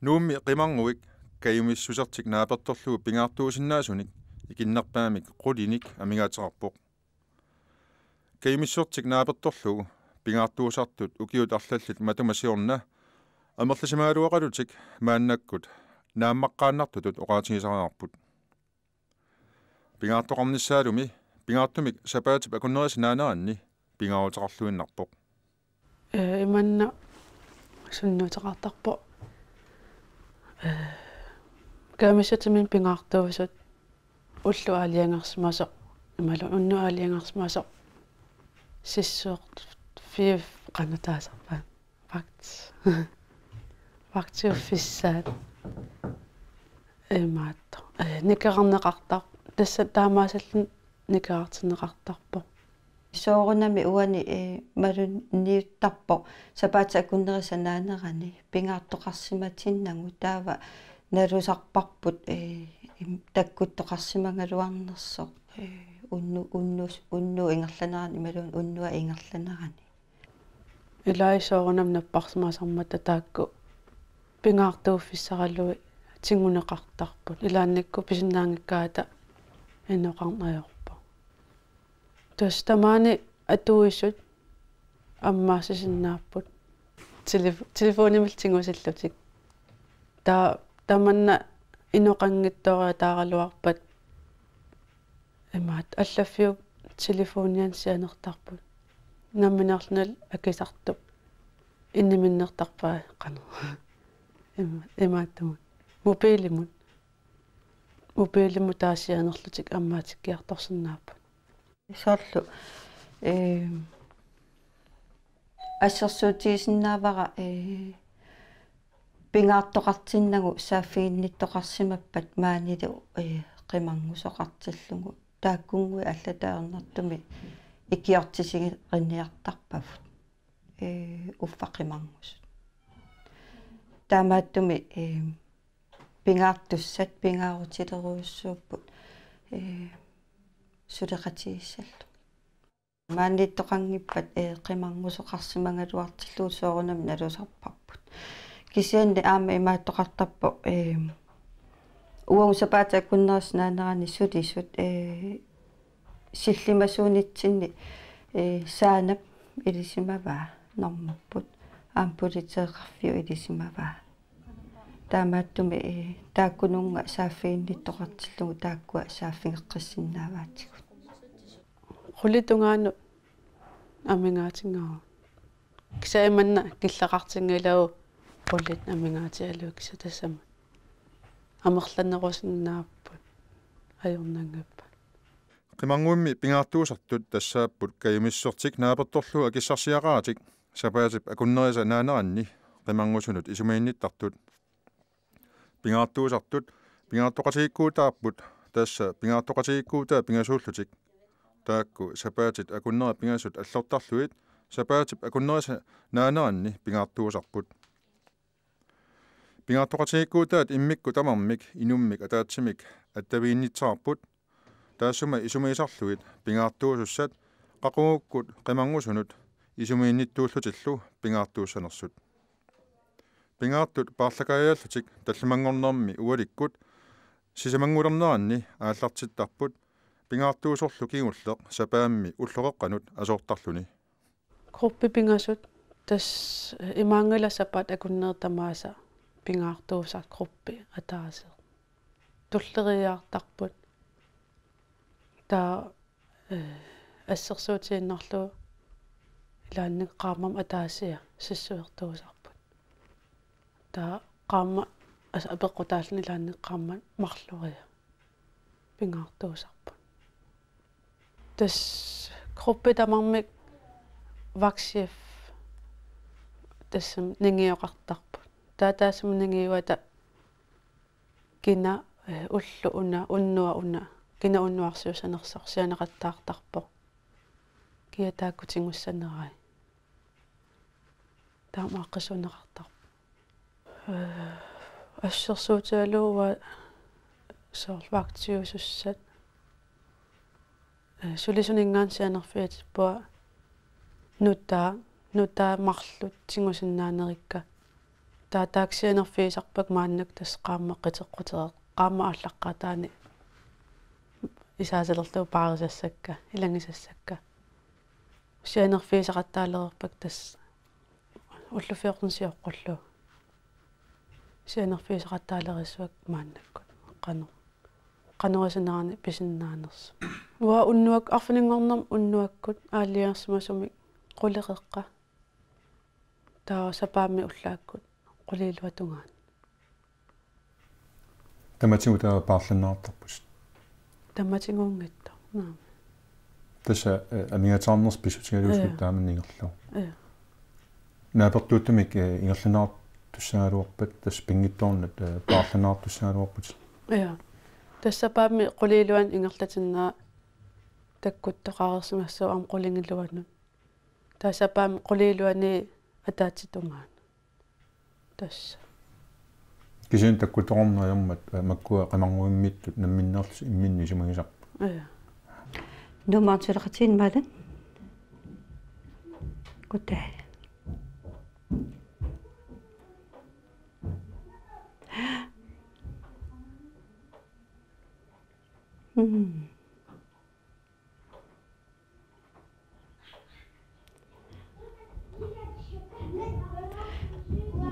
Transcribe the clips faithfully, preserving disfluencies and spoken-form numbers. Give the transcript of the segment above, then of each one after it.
Nuummi qimarnguik kajumissusertik naapertorlugu pingaartuusinnaasunik ikinnerpaamik qulinik amigaateqarpoq. Kajumissusertik naapertorlugu pingaartuusartut ukiut arlallit matuma siorna amerlisimagaluaqalutik maannakkut naammaqqaannartutut oqaatigisariaqarput. Pingaartoqarnissaalumi pingaartumik sapaatip akunnerisa naaneranni pingaaruteqarluinnarpoq. Ee, imanna sunniuteqartarpoq. Ee, kajumissutsiminnik pingaartuusut ulloq aalajangersimasoq, imaluunniit unnuaq aalajangersimasoq, sissuerfiup qanoq taasarpaat. Vagt. Vagtiuffissaat. Imaattoq. Ee, nikerarneqartar-, tassa taamaasilluni nikerartinneqartarpoq. Soorunami uani, ee, malunniuttarpoq sapaatip akunnerisa naanerani pingaartoqarsimatinnagu, taava nalusarparput, ee, im-, takkuttoqarsimagaluarnersoq, ee, unnu-, unnus-, unnuup ingerlanerani imaluunniit unnuap ingerlanerani. Ilai soorunami napparsimasarmata taakku pingaartuuffissaraluit tiguneqartarput. Ilaannikkut pisinnaanngikkaangata inoqarneq ajorpoq. Tassa tamaani atuisut ammaassisinnaapput. Telef-, telefonimillu tigusillutik. Ta-, tamanna inoqanngitsooriataaraluarpat imaattoq allaffiup telefoniani sianertarput. Nammineerlunilu akisartup inniminnertarpai qanoq. Ima-, imaattumut. Mobilimut. Mobilimut taava sianerlutik ammaatikkiartorsinnaapput. Soorlu, ee, assersuutigisinnaavara, ee, pingaartoqartinnagu saaffiginnittoqarsimappat maanilu, ee, qimarngusoqartillugu. Taakkunnguit allatut ajornartumik ikiortisigeriartarpavut. Ee, uffa qimarngusut. Taamaattumik, ee, pingaartussat pingaarutilerujussuupput, ee, suleqatigissallugit. Maaniittoqanngippat, ee, qimarngusoqarsimagaluartillugu soorunami nalusarparput. Kisianni aamma imaattoqartarpoq, ee, uagut sapaatip akunnerisa naanerani sulisut, ee, sillimasuunitsinni, ee, Saanap ilisimavaa normupput, aamma politeeqarfiup ilisimavaa. Taamaattumik, ee, taakkununnga saaffiginnittoqartillugu taakkua saaffigeqqissinnaavaatigut. Qulit tungaanut amigaatigaara. Kisianni imanna killeqartinngilagut qulit amigaatigalugit, kisianni tassami amerlanerusinnaapput ajornanngippat. Qimarnguimmi pingaartuusartut tassaapput kajumissusertik naapertorlugu akissarsiaqaratik sapaatip akunnerisa naaneranni qimarngusunut isumaginnittartut. Pingaartuusartut pingaartoqatigiikkuutaapput, tassa pingaartoqatigiikkuutaat pingasuullutik. Taakku sapaatit akunneri pingasut allortarlugit sapaatip akunnerisa naaneranni pingaartuusarput. Pingaartoqatigiikkuutaat immikkut tamarmik inummik ataatsimik attaviginnittarput, taassuma isumagisarlugit pingaartuusussat qaqugukkut qimarngusunut isumaginnittuullutillu pingaartuussanersut. Pingaartut paarlakaajaallutik tallimanngornermi ualikkut sisamanngulerneranni aallartittarput, pingaartuusorlu kingulleq sapaammi ulloqeqqanut asoortarluni. Gruppit pingasut, tassa imaanngilaq sapaatip akunneri tamaasa pingaartuusartut, gruppi ataaseq. Tulleriiaartarput. Taava, ee, assersuutigiinnarlugu ilaanni qaammammi ataasia sissuertuusarput. Taava qaammat, altså, apeqqutaalluni ilaanni qaammat marloriarluni pingaartuusarput. Tassa gruppit tamarmik vagtchef tassami ningiuqartarput. Taava taassuma ningiuata kina, ee, ulloq una, unnuaq una, kina unnuarsiuussanersoq sianeqattaartarpoq. Kia taakku tigussanerai. Taama aaqqissuunneqartarpoq. Ee, assersuutigalugu uanga soorlu vagtiusussat. Ee, sulisuninngaanniit sianerfigitippunga nutaaq, nutaaq marluk tigusinnaanerikka. Taava taakku sianerfigisarpakka maannakkut tassa qaammat qiteqqutereerput, qaammat aallaqqaataani isaasalerlugu paarisassakka, ilagisassakka. Sianerfigisaqattaalereerpakka tassa ullut fjorten sioqqullugu. Sianerfigisaqattaalerissavakka maannakkut. Qanoq. Qanoq isinerani pisinnaanersoq. Uanga unnuak-, arfininngornermi unnuakkut aalajangersimasumik qulit qeqqa. Taava sapaammi ullaakkut qulit iluat tungaanut. Tamatigut taava paarlanneqartarputit? Tamatigoonngitsoq, naamik. Tassa, eh, amigaatigineqarnersoq pissutigalugu. Ja. Taamani ingerlavoq. Ja. Naapertuuttumik, eh, ingerlanneqartussaagaluarpat, tassa pinngitsoornat, eh, paarlanneqartussaagaluarputit? Ja. Tassa sapaammi qulit iluanut ingerlatinnera takkuttoqareersimassooq aamma qulingiluanut. Taava sapaammi qulit iluani ataatsip tungaanut. Tassa. Kisianni takkuttoqarneq ajormat, eh, makkua qimarnguimmiittut namminneerlutik imminnut isumagisarput. Ja. Nuummi suleqatigiinnarit? Goddag. Mm.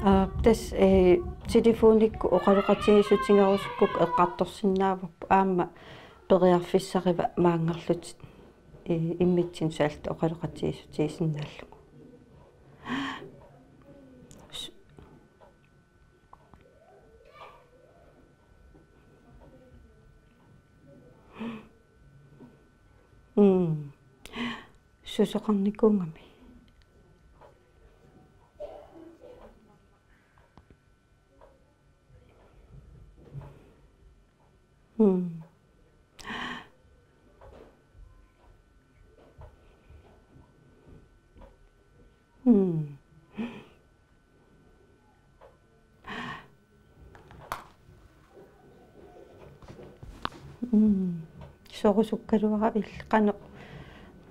Aa, tassa, eh, telefonikkut oqaloqatigiissutigerusukkukku eqqartorsinnaavarput aamma periarfissarivat maanngarlutit, eh, immitsinnut saalta oqaloqatigiissutigisinnaallugu. S-, Mm. Susoqarnikuugami. Mm. Mm. Mm. Sorusukkaluaravit qanoq,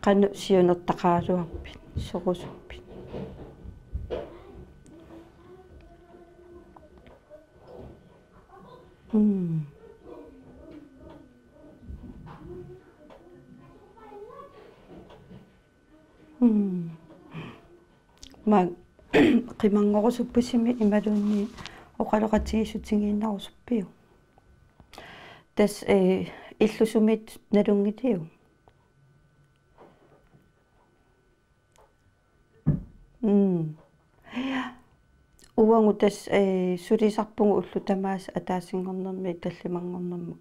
qanoq siunertaqaraluarpit, sorusuppit? Mm. Mm. Aamma qimarngorusuppusi imaluunniit oqaloqatigiissutigiinnarusuppiuk? Tassa, eh, illusumiit nalunngiliuk? Mm. Uagut tassa, eh, sulisarpugut ullut tamaasa ataasinngornermi tallimanngornermut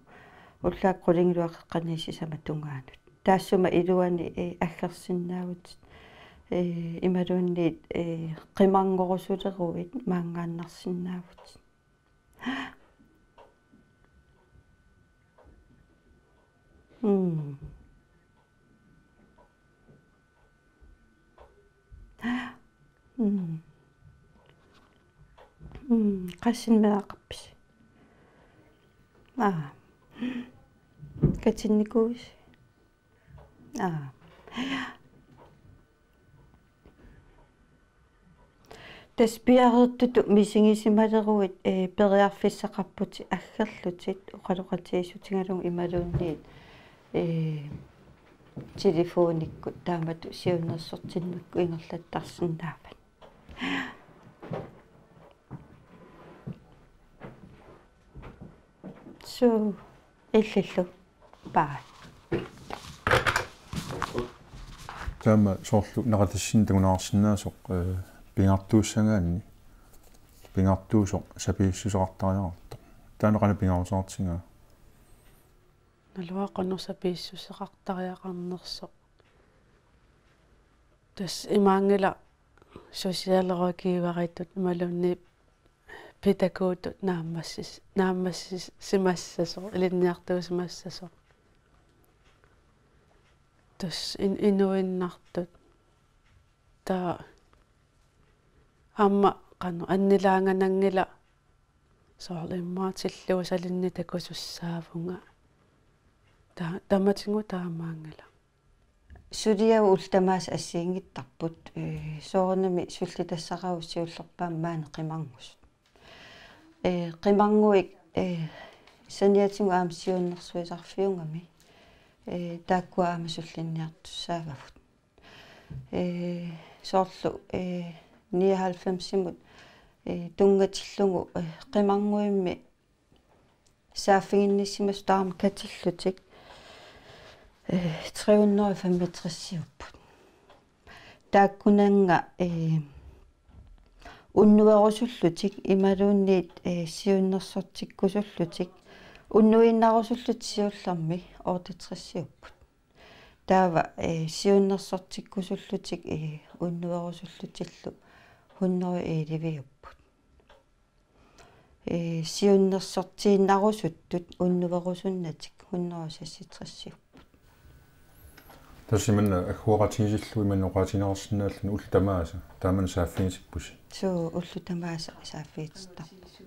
ullaakkut qulingiluat qeqqaniit sisamat tungaanut. Taassuma iluani, eh, aggersinnaavutit, eh, imaluunniit, eh, qimarngorusuleruit maanngaannarsinnaavutit. Mm. Mm. Mm. Qassinik meeraqarpisi? Aa. Katinnikuuisi? Aa. Tassa piareertutut misigisimaleruit, eh, periarfissaqarputit aggerlutit oqaloqatigiissutigalugu imaluunniit, eh, telefonikkut taamatut siunnersortinnikkut ingerlattarsinnaavat. Suu, illillu. Bye. Taama soorlu naqatassinnik takuneqarsinnaasoq, eh, pingaartuussagaanni, pingaartuusoq sapiissuseqartariaqartoq. Taanna qanoq pingaaruteqartigaa? Naluara qanoq sapiissuseqartariaqarnersoq. Tassa imaanngilaq socialrådgiveritut imaluunniit pædagogitut naammassis-, naammassimassasoq, ilinniartuusimassasoq. Tassa in-, inuinnartut. Taava aamma qanoq annilaangananngilaq soorlu immaqa tilluusalinnik takusussaavunga. Ta-, tamatigut taamaanngilaq. Suliavut ullut tamaasa assigiinngittarput, eh, soorunami sullitassaraavut siullerpaamik maani qimarngusut. Ee, qimarnguit, ee, saniatigut aamma siunnersuisarfiugami. Ee, taakkua aamma sullinniartussaagavut. Ee, soorlu, ee, nioghalvfemsimut, ee, tunngatillugu, ee, qimarnguimmi saaffiginnissimasut taama katillutik, ee, tre hundrede og femogtresiupput. Taakkunannga, ee, unnuerusullutik imaluunniit, ee, siunnersortikkusullutik, unnuinnarusullutik siullermi otteogtresiupput. Taava, ee, siunnersortikkusullutik, ee, unnuerusullutillu hundrede og elleveupput. Ee, siunnersortiinnarusuttut unnuerusunnatik hundrede og seksogtresiupput. Tassa imanna agguaqatigiissillugu imanna oqaatigineqarsinnaalluni ullut tamaasa taamani saaffigisippusi. Suu, ullut tamaasa saaffigitittarput.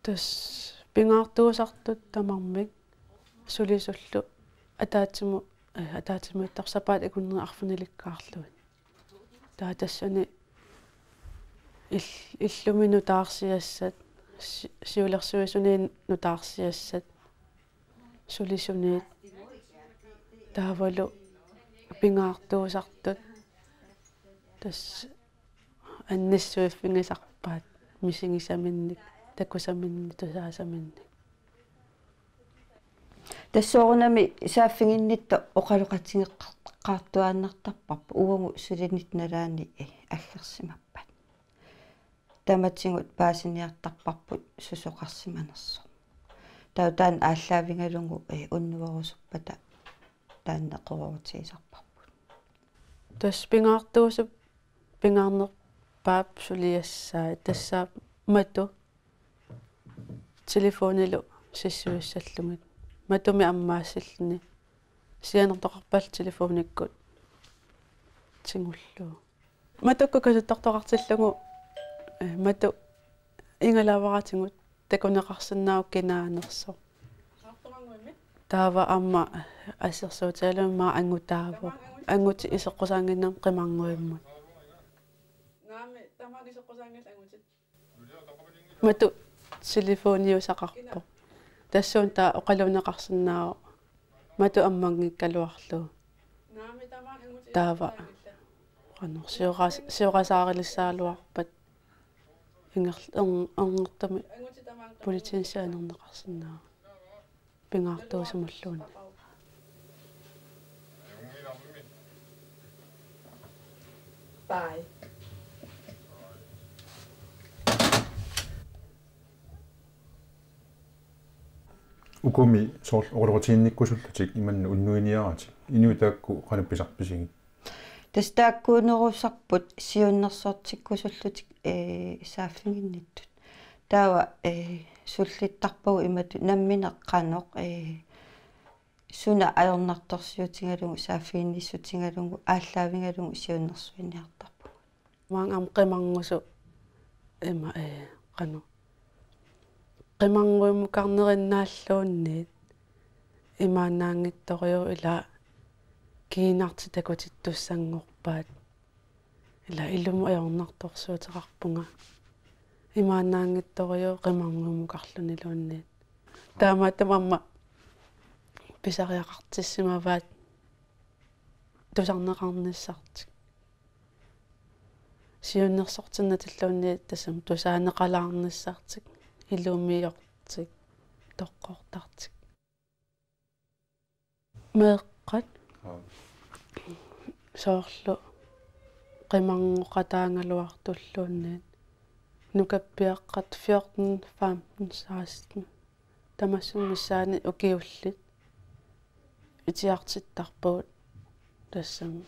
Tassa pingaartuusartut tamarmik sulisullu ataatsimut, ee, ataatsimiittarput sapaatip akunneri arfinilikkaarlugit. Taava tassani il-, illumi nutaarsiassat, si-, siulersuisuniit nutaarsiassat, sulisuniit, taavalu pingaartuusartut, tassa annissuiffigisarpaat misigisaminnik, takusaminnik, tusaasaminnik. Tassa soorunami saaffiginnittoq oqaloqatigeqqaartuaannartarparput uagut sulinitta nalaani, ee, aggersimappat. Tamatigut paasiniartarparput susoqarsimanersoq. Taava taanna aallaavigalugu, ee, unnuerusuppata taanna eqeroorutigisarparput. Tassa pingaartuusup pingaarnerpaap suliassai, tassa matu telefonilu sissuissallugit. Matumi ammaassilluni. Sianertoqarpallu telefonikkut tigullugu. Matukkut kasuttartoqartillugu, ee, matu igalavaratigut takuneqarsinnaavoq kinaanersoq. Taava aamma assersuutigalugu aamma angutaavoq. Angutit iseqqusaannginnami qimarnguimmut. Matu telefoniusaqarpoq. Tassuuna taava oqaluunneqarsinnaavoq. Matu ammanngikkaluarlugu. Taava qanoq sioras-, siorasaarilissaagaluarpat inger-, ern-, erngertumik politiinut sianerneqarsinnaavoq. Pingaartuusimulluunniit. Bye. Ukumi soorlu oqaloqatiginnikkusullutik imanna unnuiniaratik. Inuit taakku qanoq pisarpisigik? Tassa taakkuunerusarput siunnersortikkusullutik, ee, saaffiginnittut. Taava, ee, sullittarpagut imatut nammineq qanoq, ee, suna ajornartorsiutigalugu, saaffiginnissutigalugu, aallaavigalugu siunnersuiniartarpugut. Maanga aamma qimarngusoq ima, ee, qanoq. Qimarnguimukarnerinnaalluunniit imaannaanngitsorujuuvoq, ila kiinartik takutittussanngorpaat. Ila ilumut ajornartorsiuteqarpunga. Imaannaanngitsorujuuvoq qimarnguimukarluniluunniit. Taamaattumik aamma pisariaqartissimavaat tusarneqarnissartik. Siunnersortinnatilluunniit tassami tusaaneqalaarnissartik, ilumiortik, toqqortartik. Meeqqat. Aa. Soorlu qimarngoqataagaluartulluunniit. Nukappiaqqat fjorten, femten, seksten. Tamassi missaani ukiullit itigartittarpagut, tassami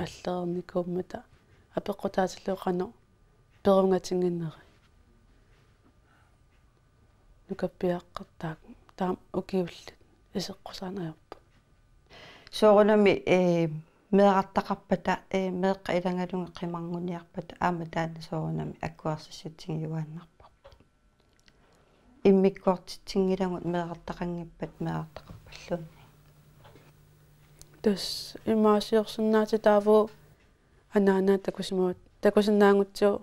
allereernikuummata apeqqutaatillugu qanoq perungatigineri. Nukappiaqqat taakku taama ukiullit iseqqusaaneq ajorput. Soorunami, ee, meerartaqarpata, ee, meeqqat ilagalugit qimarnguniarpata aamma taanna soorunami akuersissutigiuaannarparput. Immikkoortitsinngilagut meerartaqanngippat meerartaqarpalluunniit. Tassa imaasiorsinnaatitaavugut anaanaga takusimavat, takusinnaagutsigu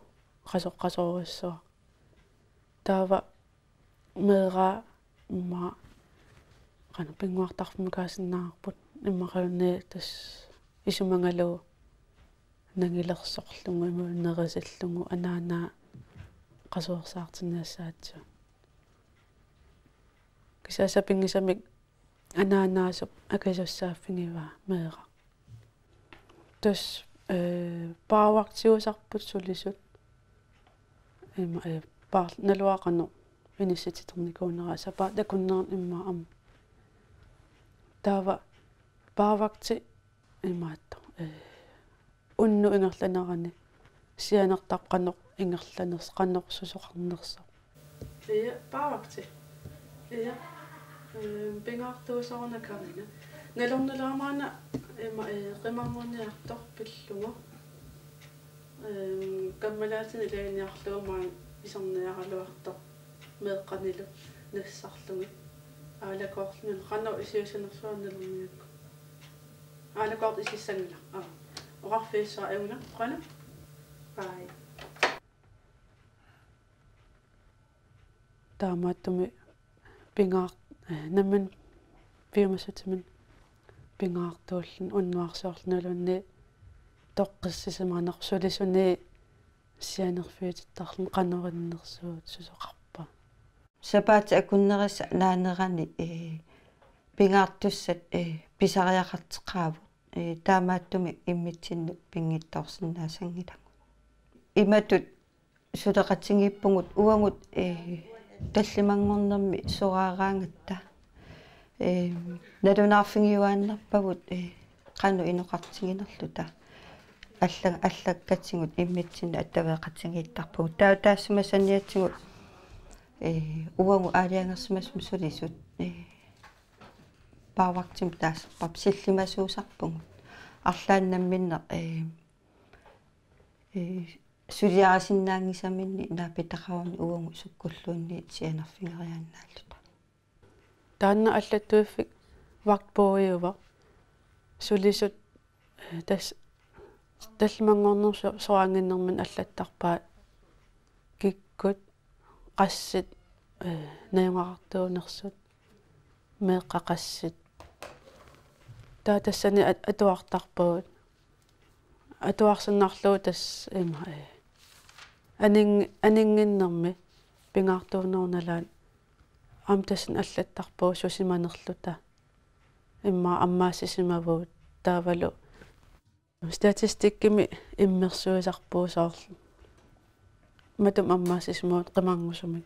qasoqqasorujussuaq. Taava meeraq immaqa qanoq pinnguartarfimmi kaasinnaavarput, immaqaluunniit tassa isumagaluarlugu nangilersorlugu imaluunniit nerisillugu anaanaa qasuersaartinniassagatsigu. Kisianni sapinngisamik anaanaasup akisussaaffigivaa meeraq. Tassa, eh, baarvagtiusarput sulisut. Ima, eh, baar-, naluara qanoq inissititernikuunera, sapaatip akunneranut immaqa aamma. Taava baarvagti imaattoq, eh, unnuk ingerlanerani sianertarpoq qanoq ingerlanersoq, qanoq susoqarnersoq. Ja, baarvagti. Ja. Ehm, pingaartuusoruna Karina. Nalornuleraana ima, eh, qimarnuniartoq pillugu. Ehm, kammalaatinik ilaginniarlugu maani iserniaraluartoq meeqqanilu nassarlugit. Aalakoorluni qanoq isuisanersuarnermiakku. Aalakoortut isissanngilaq. Aa. Oqarfigissaaq una. Qanoq? Bye. Taamaattumik pingaar-, eh, nammineq piumassutsiminnik pingaartuulluni unnuarsiorluni imaluunniit toqqissisimanersoq sulisuni sianerfiutittarluni qanoq innersuut susoqarpa. Sapaatip akunnerisa naanerani, eh, pingaartussat, eh, pisariaqarteqaavut. Eh, taamaattumik immitsinnut pinngitsoorsinnaasanngilagut. Imatut suleqatigiippugut uagut, eh, tallimanngornermi soraaraangatta. Eh, nalunaarfigiuaannarpagut, eh, qanoq inoqartiginerluta. Alla-, allakkatigut immitsinnut attaveqatigiittarpugut. Taava taassuma saniatigut, eh, uagut aalajangersimasumik sulisut, eh, baarvagtimik taasarparput, sillimasuusarpugut. Arlaannik namminneq, eh, eh, suliarisinnaanngisaminnik naapitaqaruni uagut sukkulluunniit sianerfigeriaannaalluta. Taanna allattuiffik vagtbøgeuvoq. Sulisut, eh, tassa tallimanngornermi so-, soraannginnerminni allattarpaat kikkut, qassit, eh, najugaqartuunersut, meeqqat qassit. Taava tassani at-, atuartarpagut. Atuarsinnarlugu tassa ima, eh, aning-, aninnginnermi pingaartuunerup nalaani aamma tassani allattarpagut susimanerluta. Immaqa ammaassisimavagut taavalu statistikkimi immersuisarpugut soorlu. Matuma ammaassisimavugut qimarngusumik.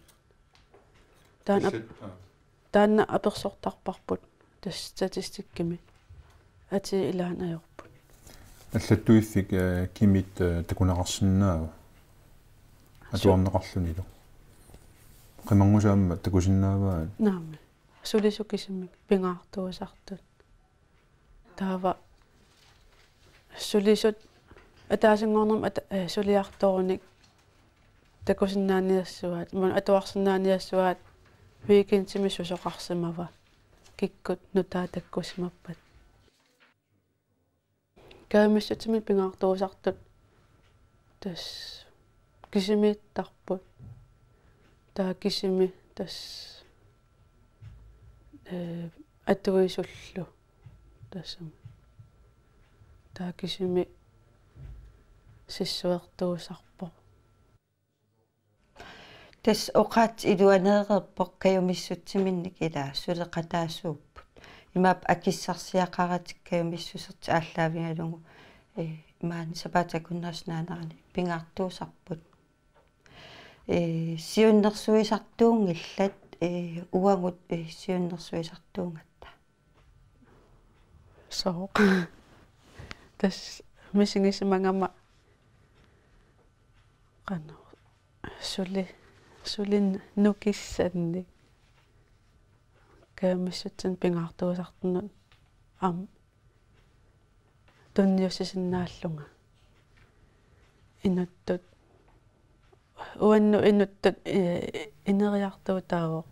Taanna ap-, Assut, aa. Taanna apersortarparput tassa statistikkimi. Atii ilaanni ajorput. Allattuiffik, eh, kimit, eh, takuneqarsinnaava? Su- Atuarneqarlunilu. Qimarngusut aamma takusinnaavaat? Naamik. Sulisut kisimik pingaartuusartut. Taava sulisut ataasinngornermi ata-, eh, suliartorunik takusinnaaniassuaat, imaluunniit atuarsinnaaniassuaat weekendimi susoqarsimava, kikkut nutaat takkussimappat. Kajumissutsimik pingaartuusartut tassa kisimiittarput. Taava kisimi tassa, eh, atuisullu. Tassami. Taava kisimi sissuertuusarpoq. Tassa oqaatsit iluaneereerput kajumissutsiminnik, ilaa, suleqataasuupput. Imaappoq akissarsiaqaratik kajumissusertik aallaavigalugu, eh, maani sapaatip akunnerisa naanerani pingaartuusarput. Eh, siunnersuisartuunngillat, eh, uagut, eh, siunnersuisartuungatta. Sooq. Tassa misigisimagama qanoq suli-, sulinnut nukissannik. Kajumissutsiminnik pingaartuusartunut aamma tunniussisinnaallunga. Inuttut, uannut inuttut, eh, ineriartuutaavoq